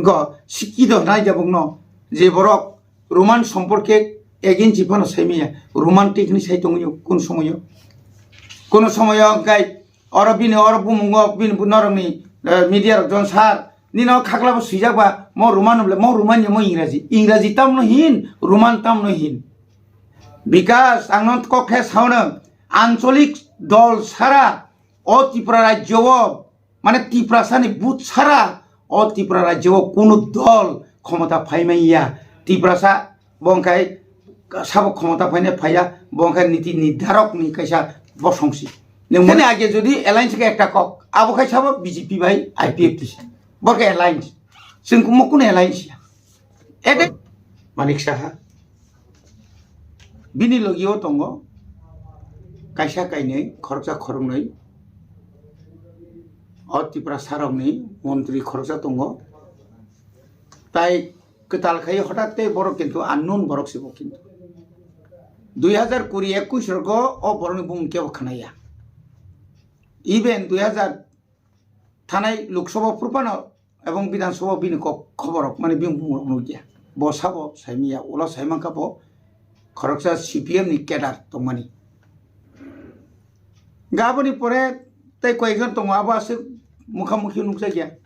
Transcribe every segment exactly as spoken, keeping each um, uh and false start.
Go sikki do nai jabuk no je borok Roman somporke against phano sai maya, romantic ni sai tongyo kun somoyo. Kono somoyo kai oro bini oro bumungo bini norokni, eh, media rok jon sar nino khaklabo swijak ba mo Roman bole mo Roman mo Ingraji, Ingraji tamno hin, Roman tamno hin. Because ang no kok khe saono ancholik dol sara o Tripura rajyo o, mane Tiprasani but sara o Tripura rajyo o kunu dol khomota phai manya. Tiprasa bo wngkha sabo khomota phaina phaiya, bo wngkha niti nirdarok ni kaisa bosong si. Nini age jodi alliance khe ekta kok, abo khai sabo B J P bai I P F T si. Bo khe alliance. Chwng kumo kunu alliance ya. Ede Manik Saha. Bini logio tongo kaisa kainwi, khoroksa khoroknwi. O Tiprasarokni montri khoroksa tongo. Tai kwtal khai hotak tei borok kintu unknown borok se bo kintu. Dui hazar kuri ekwis rogo o borokni bumung kebo khnaya. Even dui hazar thanai Lok Sabha phuru phano ebong Bidhan Sabha bini kok khobor rok mani bini bumung rok nukya. Bo sabo saimanya, ulo saimankha bo khoroksa C P M ni cadre tongmani. Gaboni pore tei koyekjon tongo, abo aswk mukha mukhi nukjakya.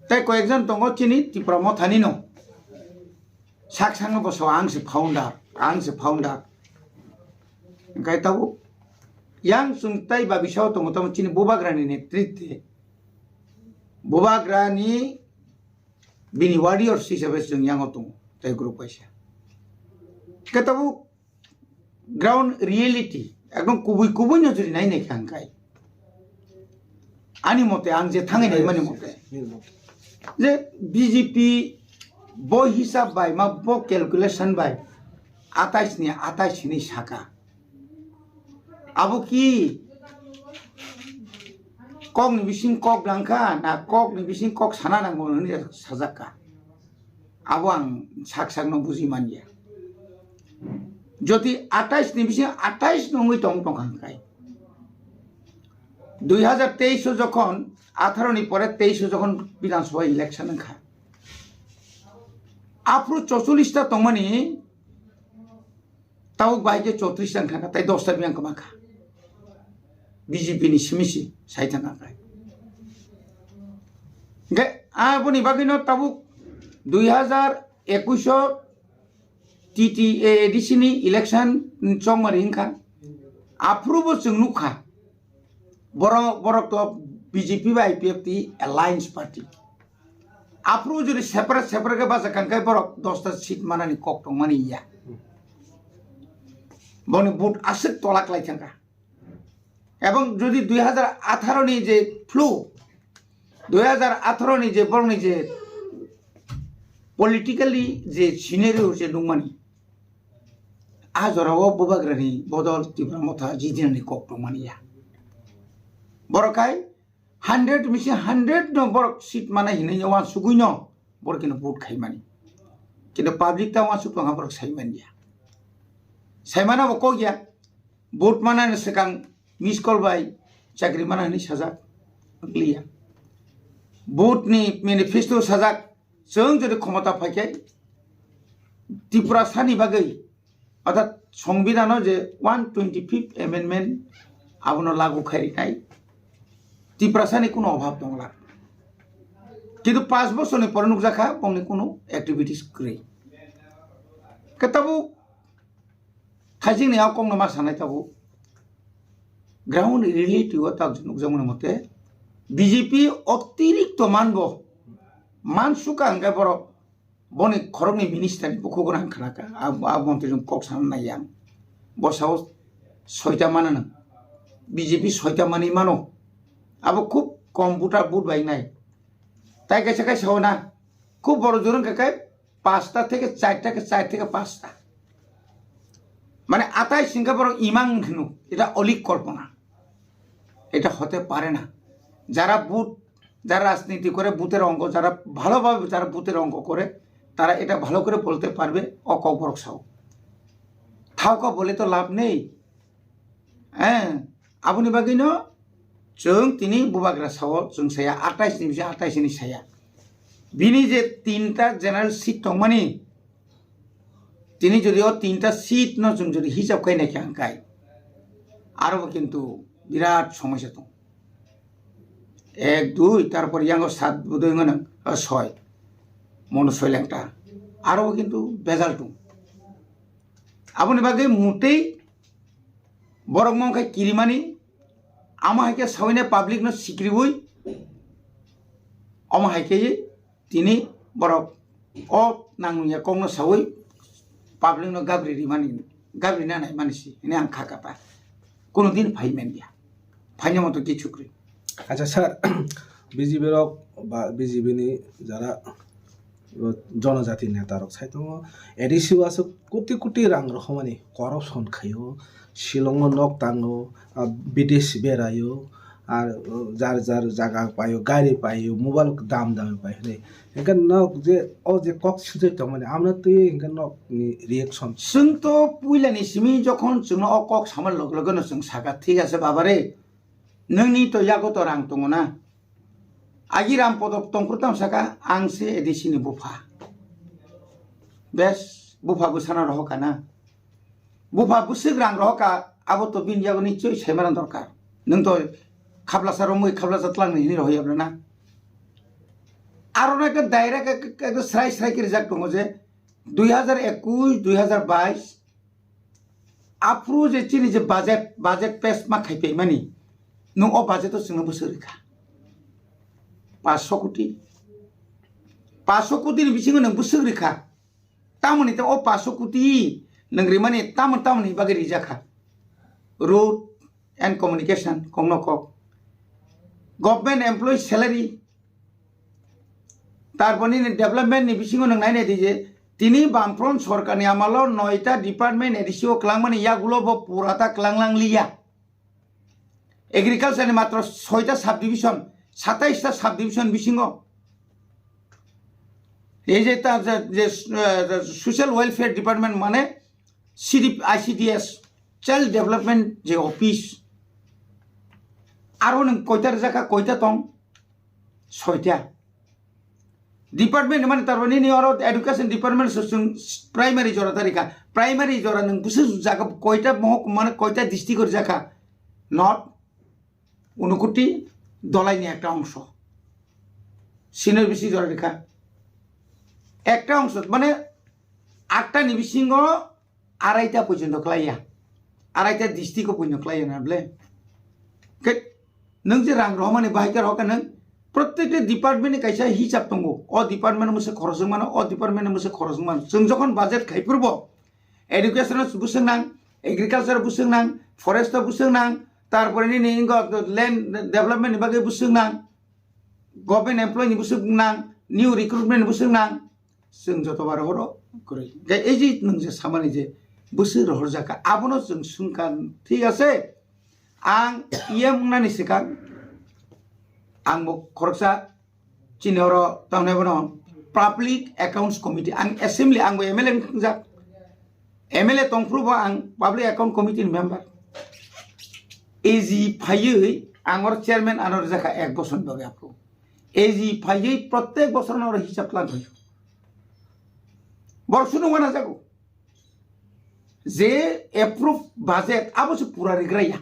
Tei koyekjon tongo chini Tipra Mothani no. Sak sakno bo sao, "Ang se founder, ang se founder." Hingke tabuk yang chwng tei babisao tongo, tamo chini bubagrani netritwe, bubagrani bini warriors hisabe chwng yango tongo tei group kaisa. Hingke tabuk ground reality ekdom kubui kubui no jodi nai nai kha hingkai. Ani mote, ang je thangwi nai mani mote, je B J P bo hisab bai ma, bo calculation bai atais ni atais hinwi saka. Abo ki kok ni bising kok dangkha na kok ni bising kok sana nango hinwi sajak kha. Abo ang sak sakno buji manya. Jodi atais ni bising atais no wngwi tong tong kha hingkai. Dui hazar teis o jokhon, atharo ni pore teis o jokhon Bidhan Sabha election wngkha. Aphuru chocholish ta tongmani, tabuk bahai khe chotris ta wngkha, tai dos ta biyang kwma kha. B J P ni simi si sai thang kha. Hingke aboni bagwi no tabuk dui hazar ekwis o T T A A D C ni election chongmari wngkha. Aphuru bo chwng nukha. Borok, borok to B J P bai I P F T alliance party. Aphuru jodi separate separate khe bacha kangkai borok dos ta seat manani kok tongmani ya. Boni vote aswk tola klai thangkha. Ebong jodi dui hazar atharo ni je flu, dui hazar atharo ni je borokni je politically je scenario je nukmani, a jorao bubagrani bodol Tipra Motha jidinani kok tongmani ya. Borok hai hundred misi hundred no borok seat mana hinwi wansugwi no borok kino vote khaimani. Kintu public ta wansuk tongha borok saimani ya. Saimano bo kok ya. Vote manani swkang miss call bai chakri mana hinwi sajak liya. Vote ni manifesto sajak, chwng jodi khomota phaikhe Tiprasani bagwi, orthat Songbidhano je one twenty fifth amendment abono lagu khai riknai, Tiprasani kuno obhab tongla. Kintu panch bosorni pore nukjakha bongni kuno activities kwrwi. Khe tabuk Thaijingni a kokno ma sanai tabuk. Ground reality o tak nukjakmani mote B J P otirikto manbo, mansuka hingke borok boni khoroknwi minister ni bukhuk gwnang khnaka, a, a montri rok kok sana nai yang. Bo sao soita mano nang. B J P soita manwi mano. Abo khub kom buta but bai nai. Tai kaisa kaisa o na. Khub boro jora hingka khe pasta theke charta, ke char theke pasta. Mane atai singka borok imang hino, eta olik kolpona. Eta hote pare na. Jara but, jara rajniti kore buter ongo, jara bhalobabe jara buter ongo kore, tara eta bhalo kore bolte parbe, o kokborok sao. Thauka bole to labh nei. Eh, aboni bagwino chwng tini bubagra sao, chwng saya atais ni bising atais ni saya. Bini je tinta general seat tongmani, tini jodi o tinta seat no chwng jodi hisab khai naikha hwnkhe, aro bo kintu birat somosya tong. Ek, dui, tarpor yango sat bodoi ngono, o, soi. Mono soi lengta. Aro bo kintu bejal tong. Aboni bagwi mutwi borok mong khai kirimani, amo hai khe sawine public no sikriwi, omo hai khe tini borok o nangya kokno sawi public no gabri rimani, gabri na naimani si hwnwi ang kha kapa. Kuno din phai man ya, phaina moto kichu kwrwi. Acha sir, B J P rok ba B J P ni jara jonojati neta rok sai tongo, A D C o aswk koti koti rang rohormani, corruption khaio, Shillong o nok tango, ah, bidesh beraio, ar, uh, jar jar jaga paio, gari paio, mobile dam dam paio hinwi. Hingke nok je, o je kok sujai tongmani, amno twi hingke nok ni reaction. Chwng to puila ni simi jokhon chwngno o kok sama log loge no chwng saka, "Thik ase baba re, nwngni to yago to rang tongo na?" Agi Ram Podok tongkhor tam saka, "Ang se A D C ni bupha." Bes, bupha bwsano rohor ka na? Bupha bwswk rang rohor ka, abo to bini yago nichoi saimano dorkar. Nwng to khablasa romwi khablasa twlang ni hini rohor ya na? Aro na ekta direct ek-, ek-, ekta srai srai khe rijak tongo je, dui hajar ekush, dui hajar bais, aphuru je chini je budget, budget pass ma khai paimani, nwng o budget o chwngno bwswk rikha? Paanch sho koti. Paanch sho koti ni bisingo nwng bwswk rikha? Tamoni ta o paanch sho koti nwng rimani tamoni, tamoni bagwi rijakha? Road and communication, kokno kok. Government employee salary, tarpor nini development ni bisingo nwng nainai di je, tini Bamfront sorkar ni amalo noita department A D C o kwlangmani yagulo bo pura ta kwlanglang liya. Agriculture ni matro soita subdivision, satais ta subdivision bisingo. Ei je ta je, je, eh, social welfare department mane C D, I C D S, child development je office. Aro nwng koita rijak kha, koita tong? Soita. Department ni mane tarmani ni oro education department so chwng primary jora ta rikha. Primary jora nwng bwswk jaga koita mohok mane koita district o rijak kha? Not Unukoti Dolai ni ekta ongso. Senior bisi jora rikha. Ekta ongso mane atta ni bisingo araita porjonto khlaiya. Araita district o porjonto khlaiya na ble. Khe nwng je rang rohormani bahai khe rohor kha nwng, prottekta department ni kaisa hisab tongo. O department o mwswk khorok wng mano, o department o mwswk khorok wng mano. Chwng jokhon budget khai phuru bo education o bwswk nang, agriculture o bwswk nang, forest o bwswk nang, tarpore nini ingo land development ni bagwi bwswk nang, government employee ni bwswk nang, new recruitment ni bwswk nang. Chwng joto bar horo kwrwi. Hwnkhe ei je nwng je samani je bwswk rohorjak kha, abono chwng swngkha, thik ase? Ang E M wngnani swkang ang bo khoroksa chini oro tamni bono Public Accounts Committee, ang assembly, ang bo M L A wng thwngjak. M L A tongphuru bo ang Public Account Committee ni member. A G phaiwi ang oro chairman ano rijak kha ek bosor ni bagwi aphuru. A G phaiwi prottek bosor no oro hisab khlai phaio. Borok sunu wana jago. Je approve budget abo se pura rigraya.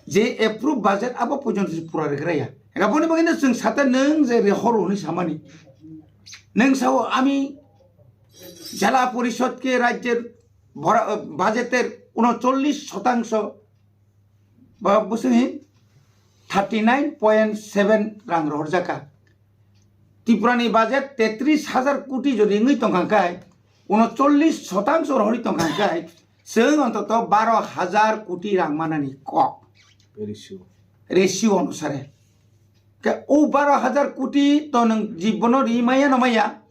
Je approve budget abo porjonto se pura rigraya. Aboni bagwi no chwng sata nwng je rehor hwnwi samani. Nwng sao ami jela porishod ke rajyer bora-, budgeter unochollish shotangsho ba bwswngni thirty nine point seven rang rohorjak kha. Tripura ni budget tetris hajar koti jodi wngwi tongkha khe, unochollish shotangsho rohorwi tongkha khe, chwng ontoto baro hajar koti rang manani kok. Ratio. Ratio onusare. Khe o baro hajar koti to nwng jibono ri maya na maya,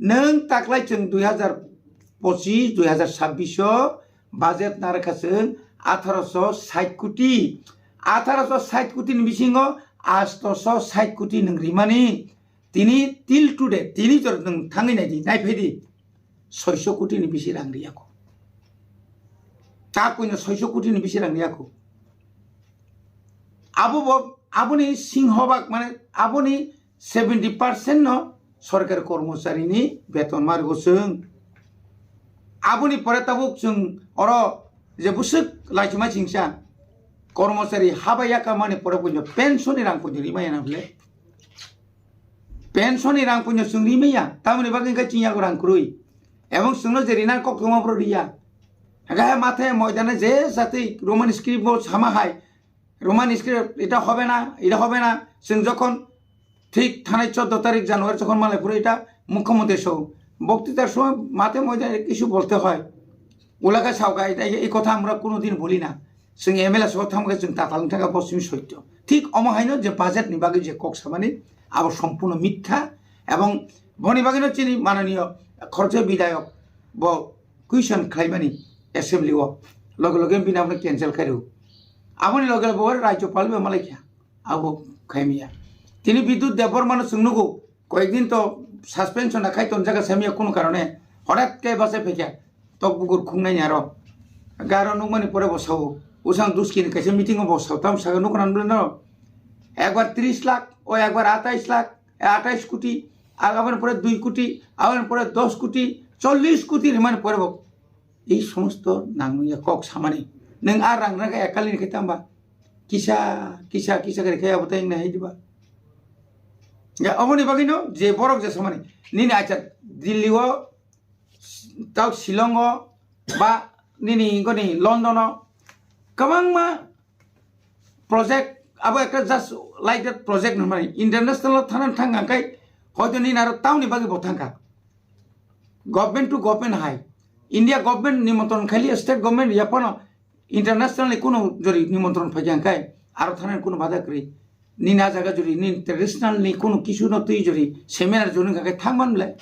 nwng taklai chwng dui hajar pochis, dui hajar sabbish o budget narwkha chwng atharo sho sait koti. Atharo sho sait koti ni bisingo asto sho sait koti nwng rimani. Tini till today, tini jora nwng thangwi nai di, nai phai di. Soisho koti ni bisi rang riya kho. Ta puino soisho koti ni bisi rang riya kho. Abo bo, aboni singhobak, mane, aboni seventy percent no sorkari kormocharini beton ma rwgo chwng. Aboni pore tabuk chwng oro je bwswk laisima chingsa kormochari haba yaka mani pore punjo pension ni rang punjo rimaya na bwle. Pension ni rang punjo chwng rimaya, tamoni bagwi khe chini yago rang kwrwi. Ebong chwngno je rina kok thoma bro riya. Hake hai mathe moidane je jati Roman script bo sama hai, Roman script এটা হবে না, এটা হবে না, chwng jokhon ঠিক থানায় চোদ্দ তারিখ জানুয়ারি যখন মালাইপুরে এটা মুখ্যমন্ত্রী সহ বক্তৃতার সময় মাঠে ময়দানে কিছু বলতে হয়, ওলাকা সাউকা, এটা, এই কথা আমরা কোনোদিন বলি না। Chwng M L A sabo thangkhe chwng tatal wngkha, bo chini soityo. Thik omo haino je budget ni bagwi je kok samani, abo sompurno mitha, ebong boni bagwino chini mananiyo khoroksa bidayok bo question khlaimani assembly o, loge loge bini abono cancel khairw. Aboni loge loge bo rajyopal bai malaikha, abo khaimiya. Tini Bidyut Debbarmano chwng nugo, koyekdin to suspension na khai tonjak samya kunu karone, hodat khe bachai phaikha, tok bukur khungnai ni aro. Garo nukmani pore bo sao, usang duski ni kaisa meeting o bo sao, tam saka nukna nukle no. Ekbar tris lakh, o ekbar atais lakh, e atais koti, aboni pore dui koti, aboni pore dos koti, chollis koti rimani pore bo. Ei somosto nangya kok samani. Nwng a rang rang ekali ni khe tamba. Kisa, kisa, kisa kare khe abo tai nai diba. Ya, oboni bagwi no je borok je samani. Nini acha Delhi o, tau Shillong o, ba nini goni London o, kwbangma project, abo ekta just like that project no mani. International o thana thang kai, hoito nini aro town ni bagwi bo thangkha. Government to government hai. India government nimontron khaili state government yapano international ni kunu jori nimontron phai khe angkai aro thana kunu bada kwrwi. Nini a jaga jori nini traditional ni kunu kisu no twi jori seminar jori kha khe thang man bwle.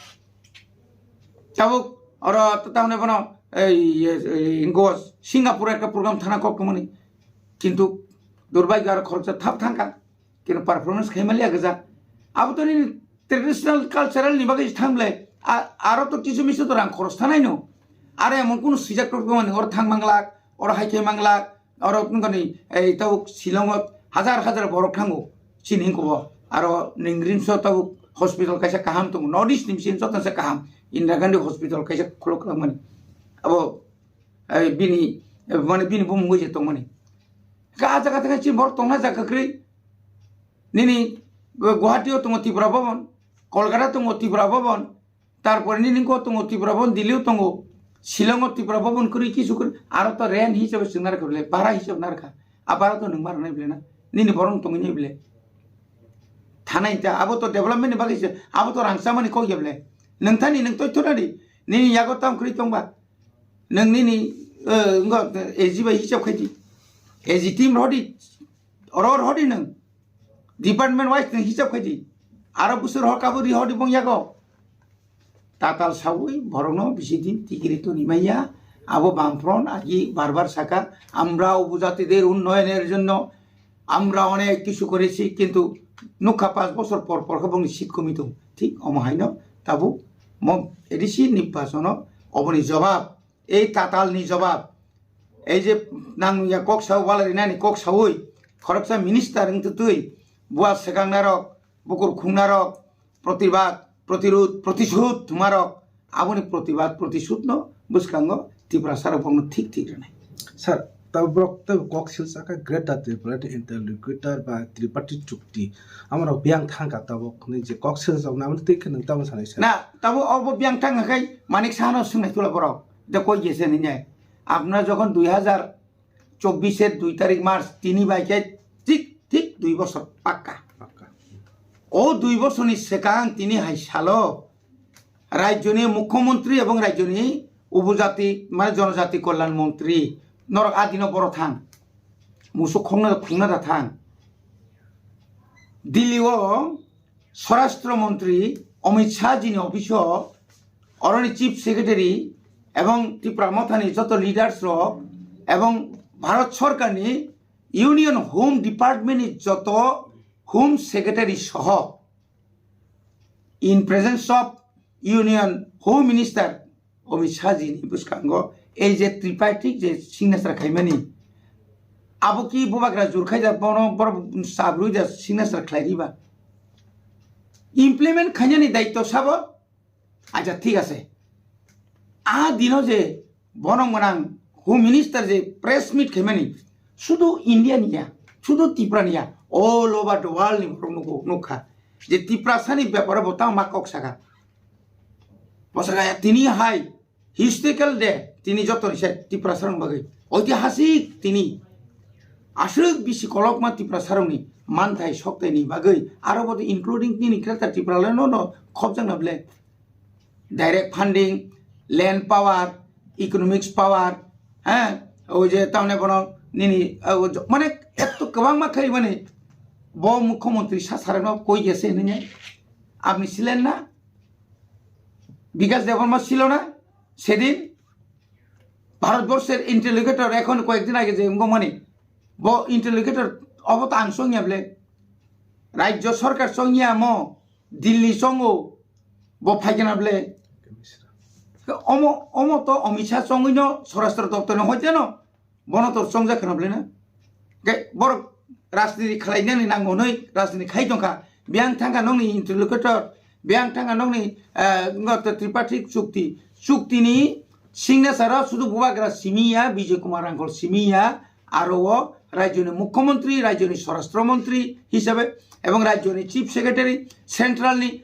Tabuk oro tamne bono ei, ei, ei, go Singapore ekta program thana kok tongmani. Kintu durbagyo aro khoroksa thap thangkha. Kino performance khaimaliya gajak. Abo to nini traditional cultural ni bagwi thang bwle. A-, aro to kisu misu to rang khoros thanai no. Aro emon kunu swijak tok mani oro thang manglak, oro hai khai manglak, oro wngkha ni ei tabuk Shillong o hajar hajar borok thango. Chini hwnko bo. Aro ning rimso tabuk hospital kaisa kaham tongo. North East ni bising joto se kaham. Indira Gandhi hospital kaisa khuluk mani. Abo, ei bini, mane bini bumung je tongmani. Ka jaga tengah chini borok tongna jaga kwrwi. Nini Gu-, Guwahati o tongo Tripura Bhaban, Kolkata tongo Tripura Bhaban, tarpore nini ko tongo Tripura Bhaban, Delhi o tongo, Shillong o Tripura Bhaban kwrwi kisu kwrwi, aro to rent hisabe chwng narwkha bwle, bara hisabe narwkha, a bara to nwng ma rwnai bwle na, nini borok tongwi nai bwle. Thanai ta, abo to development ni bagwi se, abo to rang chamani kok ya bwle. Nwng thani nwng toi thuna di, nini yago tam kwrwi tongba, nwng nini, eh, ngo, A G bai hisab khai di, A G team rodi, oro rodi nwng. Department wise nwng hisab khai di. Aro busur hor kaburi hor di bong yago. Tatal sawi borokno bisi din tikiri toni maya. Abo Bamfront agi bar bar saka, "আমরা উপজাতিদের উন্নয়নের জন্য আমরা অনেক কিছু করেছি, কিন্তু nukha পাঁচ বছর পর পর khe bongni seat komi tong." Thik omo haino tabuk mo A D C nirbachono oboni jobab, ei tatalni jobab, ei je nangya kok sao wala rinani kok saui khoroksa minister wng twi bua swkang narok, bukur khung narok, protibad, protirud, protisud thwmarok, aboni protibad, protisudno bwskango Tiprasa rok bongno thik thik rwnai. Sir, tabuk borok tabuk kok sil saka Greater Tripura Interlocutor ba Tripartite Chukti, amorok biyang thangkha tabuk ni je kok sil jokna amoni twi khe nwng tamo sanai sir. Na, tabuk obo biyang thangkha khai Manik Sahano swngnai tula borok. De koi gese ni ne. Apna jokhon dui hazar chobbish er dui tarik March tini bai khe thik, thik dui bosor pakka. Pakka. O dui bosorni swkang tini hai salo rajyoni mukhyamantri ebong rajyoni upojati, mane, jonojati kolyan montri norok adino boro thang. Musuk khongna, khungna da thang. Delhi o Swarashtra Montri Amit Shah ji ni office o, oroni Chief Secretary ebong Tipra Mothani joto leaders rok ebong Bharat Sorkar ni Union Home Department ni joto Home Secretary soho in presence of Union Home Minister Amit Shah ji ni bwskango ei je tripartite je signature khaimani, abo ki bubagra jur khai da, bono borok chabrui da signature khlai riba? implement khainani daityo sabo. Acha, thik ase. A dino je bono gwnang Home Minister je press meet khaimani, sudu India ni ya, sudu Tripura ni ya, all over the world ni borok nugo, nukha je Tiprasa ni beparo bo tamo ma kok saka. Bo saka tini hai historical day, tini joto ni se Tiprasa rok bagwi oitihasik tini aswk bisi kolokma Tiprasa rok ni manthai soktai ni bagwi aro bo including nini Greater Tipraland no khobjakna ble direct funding, land power, economics power, ha, o je tamne bono nini, o jo-, mane eto kwbangma khai mani bo mukhyamantri sa sarano koi gese hinwi apni silen na? Bikas Debbarma sil na sedin? ভারতবর্ষের ইন্টারলোকেটর এখন কয়েকদিন আগে যে অঙ্গমানি, ব ইন্টারলোকেটর অবতা আংসং ইয়াবলে রাজ্য সরকার সং ইয়ামো দিল্লি সঙ্গো ব ফাইকেনাবলে অমো অমো তো অমিত শাহ সঙ্গইনো স্বরাষ্ট্র দপ্তর হইতেনো বনতর সঙ্গে খানাবলে না কে বড় রাজনীতি খালাইনানি নাঙ্গো নই রাজনীতি খাই দংখা বিয়াং থাঙ্গা নংনি ইন্টারলোকেটর বিয়াং থাঙ্গা nokni, eh, ngoto tripartite chukti, chukti ni signature o sudu bubagra simi ya, Bijoy Kumar Rangkhol simi ya, aro o rajyoni mukhyamantri, rajyoni swarashtra mantri hisabe, ebong rajyoni chief secretary, central ni,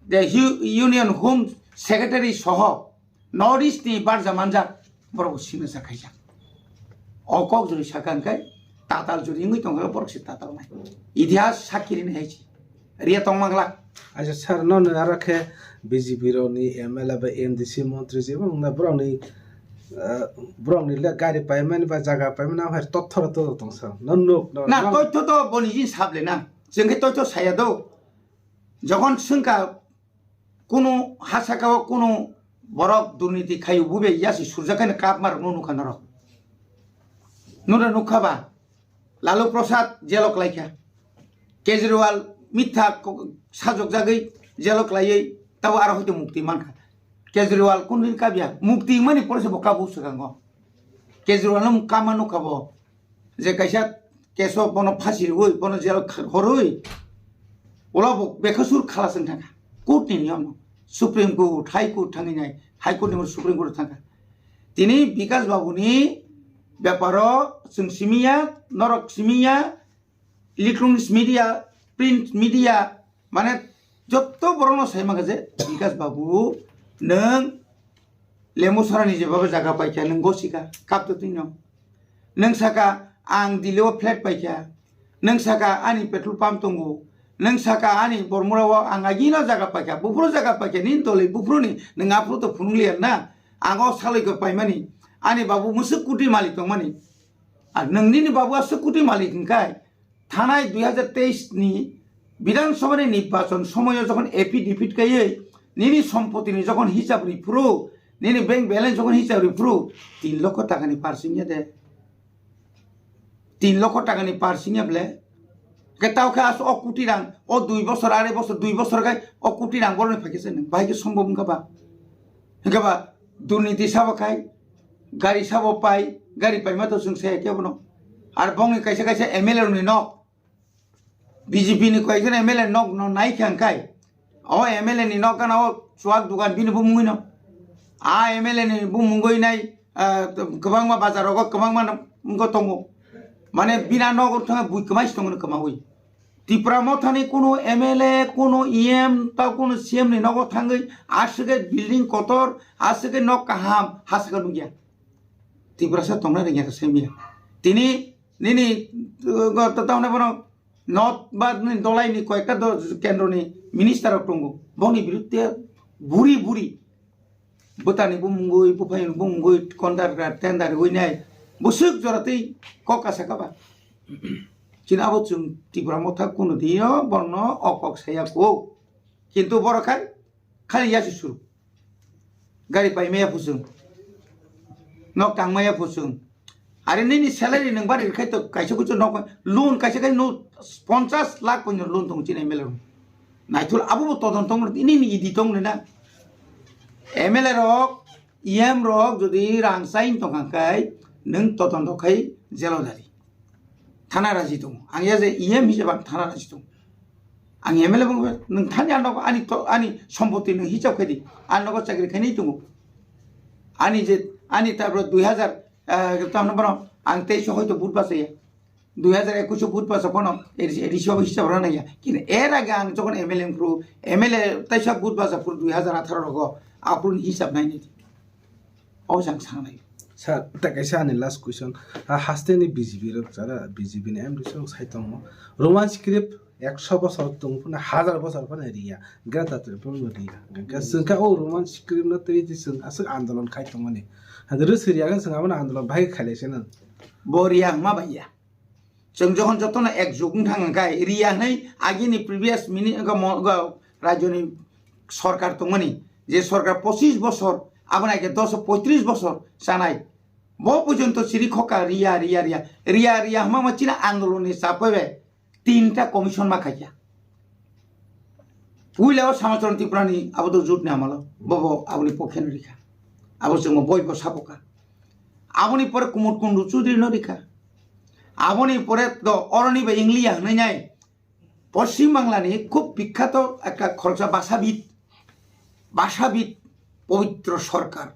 the hu-, union home secretary soho, North East ni barja manjak borok bo signature khaijak. O kok jori sakha hwnkhe tatal jori wngwi tongkha borok se tatal nai. Itihas sakhi rini hai se. Riya tong manglak. Acha sir, no no aro khe B J P rok ni M L A ba M D C montri je wng na borok ni, ah, borok ni le gari paimani ba jaga paimani hai tothoro to tong sa. No no no. Na no. Toitho to boni jin sable na. Jeng khe toitho saya do. Jokhon swngkha kunu ha saka o kunu borok durniti khaio, bubai yasi surjak khe kap marok no nukha norok. Nura nukha ba Lalu Prasad jelo klaikha. Kejriwal mitha ko-, sajok jagwi jelo klaiwi tabo aro hoito mukti mankha. Kejriwal kunu din kabya mukti mani pore se bo kabu swkango. Kejriwal no kama nukha bo. Je kaisa keso bono phasi rwui, bono jel kh-, horwi, ulo bo bekhosur khalaswng thangkha. Court ni niyom no. Supreme Court, High Court thangwi nai, High Court ni Supreme Court thangkha. Tini Bikas Babu ni beparo chwng simiya, norok simiya, electronics media, print media, mane jotto borokno sai mankha je, Bikas Babu, nwng Lemo Sarani je baba jaga paikha, nwng gosika, kaptwi twi no. Nwng saka, ang Delhi o flat paikha. Nwng saka, ani petrol pump tongo. Nwng saka, ani Bormura o ang agino jaga paikha. Buphuru jaga paikha, nini tolwi buphuruni, nwng aphuru to phunuk liya na. Ang o saloi ko paimani. Ani babu mwswk kuti malik tongmani. Ar nwng nini babu aswk kuti malik hwnkhe, thanai dui hajar teis ni Bidhan Sabha ni nirbachon somoyo jokhon affidavit kaiwi nini sompoti ni jokhon hisab riphuru, nini bank balance jokhon hisab riphuru, tin lokho taka ni par singya de. Tin lokho taka ni par singya ble. Ke tao khe as o kuti rang, o dui bosor, arai bosor, dui bosor khai o kuti rang boroni phaikhe se nwng. Bahai khe sombom wngkha ba? Hwnkhe ba durniti sabo khai, gari sabo pai, gari paima to chwng saya khe bono. Ar bongni kaisa kaisa M L A rokni nok, B J P ni koyekjon M L A nok no nai khe hwnkhe, o M L A ni nok gana o chuak dugan bini bumungwi no. A M L A ni bumungwi nai, ah, kwbangma bazar rogo kwbangma no wngwi tongo. Mane bina nogo thangwi bui kwmai se tongo kwmawi. Tipra Mothani kunu M L A, kunu E M, tao kunu C M ni nogo thangwi aswkhe building kotor, aswkhe nok kaham, haswkhe nukya. Tiprasa tongna rwngya khe semiya. Tini, nini, uh, go-, to-, tamne bono North ba nini dolai ni koyekta do-, kendro ni minister rok tongo. Bongni birudde buri buri. Bwtani bumungwi, buphaini bumungwi, kondar ra tender winai. Bwswk jora twi kok kasa kaba. Chini abo chwng Tipra Motha kunu dino borno o kok saya kho. Kintu borok khai khali yasi suru. Gari pai maya phusung. Nok tang maya phusung. Are nini salary nang bari khai to kaisa kuchu nok loan kaisa kai no ponchas lakh pon loan tong chini M L A rok. Naithul abo bo todon tong nini idi tong na. M L A rok, E M rok jodi rang sain tong kha kai nang todon rok khai jelo dari. Thana raji tong. Ang ya je E M hisab ang thana raji tong. Ang M L A bung nwng thani ang nogo ani to, ani sompoti nwng hisab khai di. Ang nogo chakri khainai tongo. Ani je, ani tabro dui hazar, eh, tamo bono ang teis hoito vote bachaya. Dui hazar ekush vote bacha bono A D C, A D C hisab rana ya. Kintu er age ang jokhon M L A wngphuru, M L A taisa vote bacha phuru dui hazar atharo rogo aphuru hisab nai nai. O jang sanai. Sir, ta kaisa ani last question. Ha, haste ni B J P rok jara, B J P ni M D C rok sai tongo. Roman script ekso bosor tong phano, hazar bosor phano riya. Greater Tripura no riya. Hwnkhe Hmm. Chwng khe o Roman script no twi twi chwng aswk andolon khai tongmani. Hadi rwswi riya khe chwng abono andolon bahai khailai se nang. Bo riya hwnma bai ya. Chwng jokhon jotono ek jug wng thang hwnkhe riya hwnwi agini previous mini-, go mo-, go rajyoni sorkar tongmani, je sorkar pochis bosor, aboni age doso poitris bosor chanai. Bo porjonto chiri khoka riya, riya, riya. Riya, riya hwnma ma chini andolonni chapai bai tinta commission ma khaikha. Puila o Samacharan Tripurani abo do jut ni amalo, bobo aboni pokhe no rikha. Abo chwngbo boibo saboka. Aboni pore Kumut Kundu Chudri no rikha. Aboni pore do oroni bai Ingliya hwnwi nai Poschim Banglani khub bikkhato ekta khoroksa bhashabid, bhashabid Pabitro Sarkar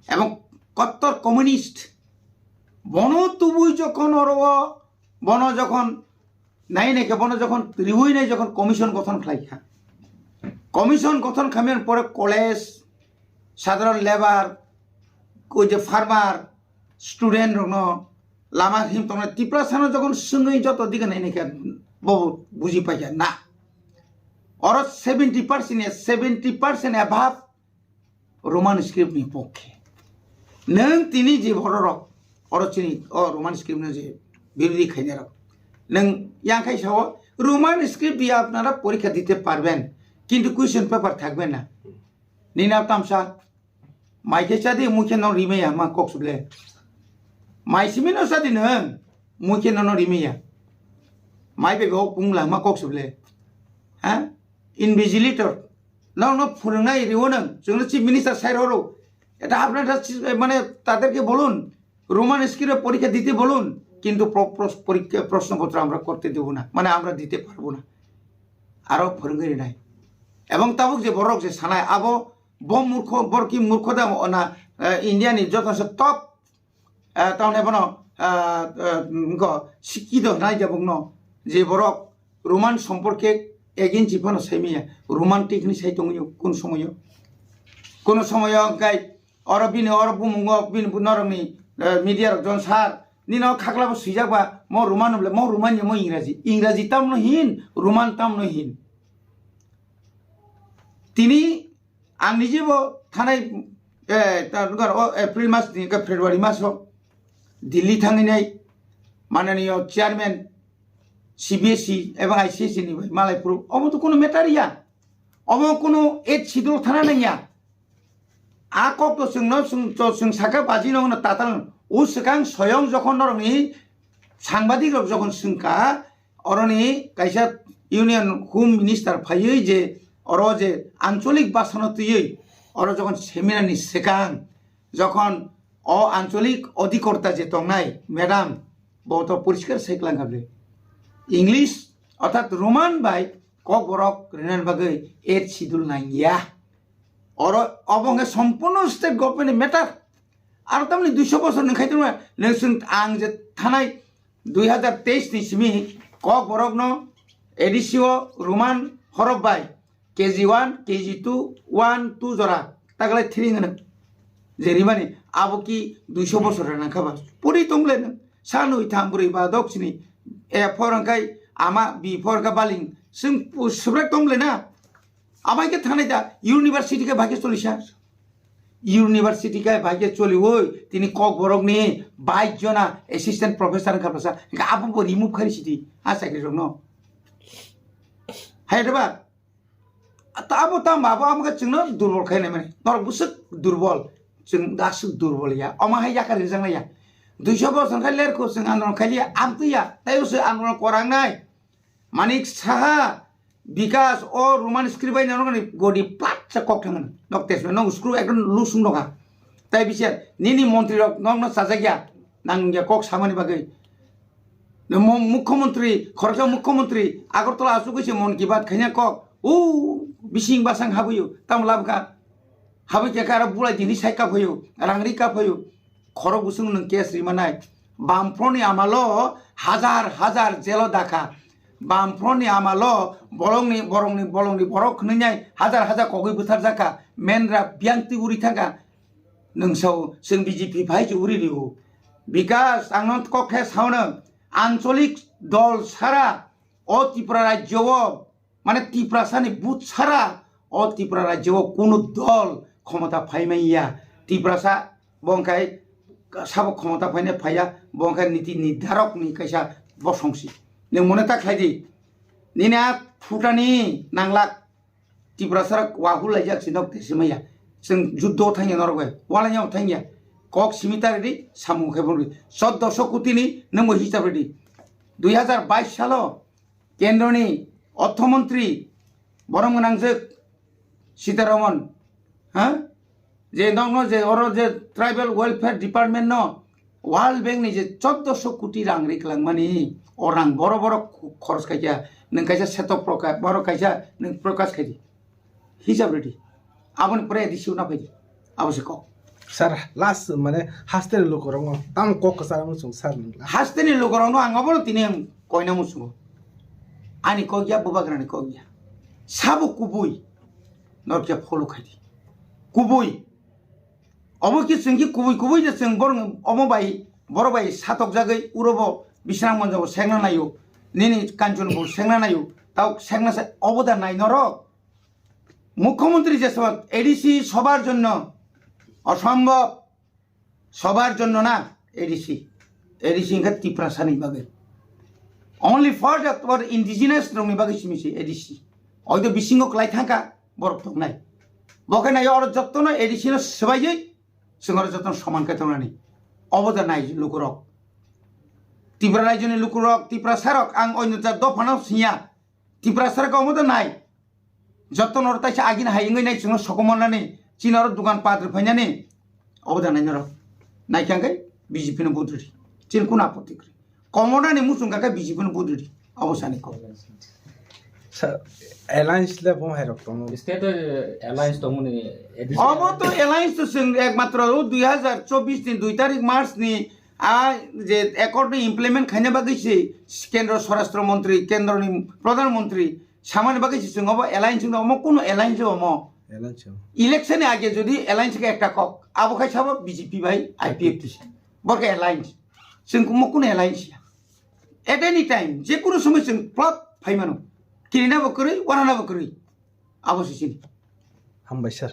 ebong kottor communist. Bono tubui jokhon oro o, bono jokhon nai nai khe bono jokhon riui nai jokhon commission gothon khlai kha. Commission gothon khamani pore college, sadharon labour, oi je farmer, student rokno lama him tongna Tiprasano jokhon swngwi joto dige nai nai khe bo buji paikha na. Oro seventy percent ya, seventy percent above Roman script ni pokhe. Nwng tini je bororok oro chini o Roman script no je birodhi khainai rok. Nwng yang khai sao Roman script diye apnara porikha dite parben, kintu question paper thakbe na. Nini abo tamsa Mai khe chadi, mui khe no rimaya ma kok suble. Mai simi no chadi nwng, mui khe no no rimaya. Mai bebe o pungla ma kok suble. Ha? Invigilator. No no phwrwngnai riwo nwng. Chwngno chief minister sai roro. এটা আপনারা মানে তাদেরকে বলুন, রোমান স্ক্রিপ্টে পরীক্ষা দিতে বলুন, কিন্তু প্র-, প্র-, পরীক্ষা প্রশ্নপত্র আমরা করতে দেব না, মানে আমরা দিতে পারবো না। আরো ফরঙ্গি নাই। এবং তাবুক যে বড় যে সানায় আবো Bo murkho, bor ki murkho da ona, eh, India ni joto se top, eh, taone bono, eh, eh, ngo sikki do nai jabung no, je borok Roman somporke eginchi phano saimiya, romantic ni sai tongyo, kun somoyo. Kono somoyo kai oro bini, oro bumungo, bini bu norok ni, eh, media rok jon sar, nino khakla bo swijak ba, mo Roman ble, mo Roman mo Ingraji, Ingraji tamno hin, Roman tamno hin. Tini Ang nijebo thanai, eh, ta-, o April mas ni ka February maso Delhi thanginai mananiyo chairman C B S E ebong I C S E ni bai malai phuru. Omo to kono matter ya. Omo kono eight schedule thana nangya. A kok to chwngno chwng, to chwng saka baji no tatal. O swkang soyong jokhon norokni sangbadik rok jokhon swngka, Oroni kaisa Union Home Minister phaiwi je oro je ancholik bhasano twiwi oro jokhon seminar ni swkang jokhon o ancholik odhikarta je tongnai madam bo to poriskar sai klang kable English orthat Roman bai kokborok rinani bagwi eighth schedule nangya. Oro obo hwnkhe sompurno state government ni matter. Aro tamni duiso bosor ni khai tongma nwng chwng ang je thanai dui hazar teis ni simi kokborokno A D C o Roman horok bai K G one, K G two, one, two jora taglai three hwnwi je rimani abo ki duiso bosor rwnang kha ba puri tong le nwng sanwi tham brwi ba dok sini A four hwnkhe ama B four hwnkhe baling chwng pu-, subrai tong le na. Abai khe thanai da university khe bai khe choli sa. University khe bai khe choli oi tini kokborok ni bais jona assistant professor wngkha bwsa. Hingkhe abo bo remove khai sidi a chakri rok no. Hai da ba? Ta abo tam ba abo amo khe chwngno durbol khai nai mani. Norok bwswk durbol. Chwng da aswk durbol ya. Omo hai yakar rijak nai ya. Duiso bosor khai lerko chwng andolon khai liya. Amtwi ya. Tai uswk andolon korang nai. Manik Saha, Bikas, o Roman script bai norok ni godi plat se kok thang nok tes nok screw ekdom lusung doka. Tai bisi nini montri rok nok no sajak ya nang ya kok samani bagwi. Mo-, mukhyamantri, khoroksa mukhyamantri, Agartala asugwi se Mon Ki Baat khaina kok. O bising basang habwi o, tamo labkha. Habwi khe aro bulai tini sai kaphai o, rang ri kaphai o. Khorok busung nwng case ri manai. Bamphorni amalo hajar hajar jelo dakha. Bamphorni amalo bolongni, borongni, bolongni borok khwnwi nai hajar hajar kogwi bwthar jakha. Mendra biyang twi uri thangkha. Nwng sao chwng B J P phai se uri rio. Because ang no kok khe sao no, ancholik dol sara o Tripura rajyo o, mane Tiprasani but sara o Tripura rajyo o kunu dol khomota phai manya. Tiprasa bo wngkhai sabo khomota phaina phaiya, bo wngkhai niti nirdarok ni kaisa bosong si. Nwng mone ta khlai di. Nini a phutani nanglak. Tiprasa rok wahul laijak si nok tesi maya. Chwng juddo thangya norok bai. Wala nyao thangya. Kok simi ta redi, samung khai bwrwi. Choddoso koti ni nungbo hisab redi. Dui hajar bais salo kendroni orthomontri borom gwnangjak Sitaraman, ha? Je nokno je oro je Tribal Welfare Department no World Bank ni je choddoso koti rang ri kwlangmani, o rang boro boro kho-, khoros khaikha, nwng kaisa setok proka-, boro kaisa nwng prokash khaidi. Hisab redi. Aboni pore A D C o na phaidi. Abo se kok. Sir, last mane hasteni lukurokno tamo kok kwchar wngwi chwng sir nung. Hasteni lukurokno ang obono tini ang koina muchungo. Ani kok ya, bubagrani kok ya. Sabo kubui. Norokya follow khaidi. Kubui. Obo khe chwng khe kubui kubui de chwng borok omo bai, borok bai satok jagwi urobo Bisramganj bo sengna naio. Nini Kanchanpur sengna naio. Tao sengna sa obo da nai norok. মুখ্যমন্ত্রী যে সব এডিসি সবার জন্য অসম্ভব, সবার জন্য না ADC. ADC Inca তিপ্রাসানি বাগে। Only for the, for indigenous rokni bagwi simi se A D C. Oido bisingo kwlai thangkha borok tongnai. Bo khe naio oro jottono A D C no swbaijwi chwng oro jottono soman khe tongnani. Obo da nai lukurok. Tipra raijo ni lukurok, Tiprasa rok, ang oino jat dophano singya. Tiprasa rok omo da nai. Jotto norok taisa agini hai wngwi nai chwngno sokomornani, chini oro dukan pat rwphainani, obo da nai norok. Naikhe hwnkhe B J P no vote rwdi. Chini kunu apotti kwrwi. Komornani muchung kakhe B J P no vote rwdi. Obo sani kok. Sir, alliance le bo hai rok tongo. State o alliance tongmani A D C. Obo to alliance to chwng ekmatro o dui hajar chobbish ni dui tarik March ni a je accord ni implement khaina bagwi se kendro swarashtra montri, kendro ni pradhan montri, samani bagwi se chwng obo alliance wngno, omo kunu alliance omo. Alliance o. Election ni age jodi alliance khe ekta kok, abo khai sabo B J P bai I P F T. Bo khe alliance. Chwng omo kunu alliance ya. At any time, je kunu somoi chwng plot phai mano. Kirina bo kwrwi, wanana bo kwrwi. Abo se chini. Hambai sir.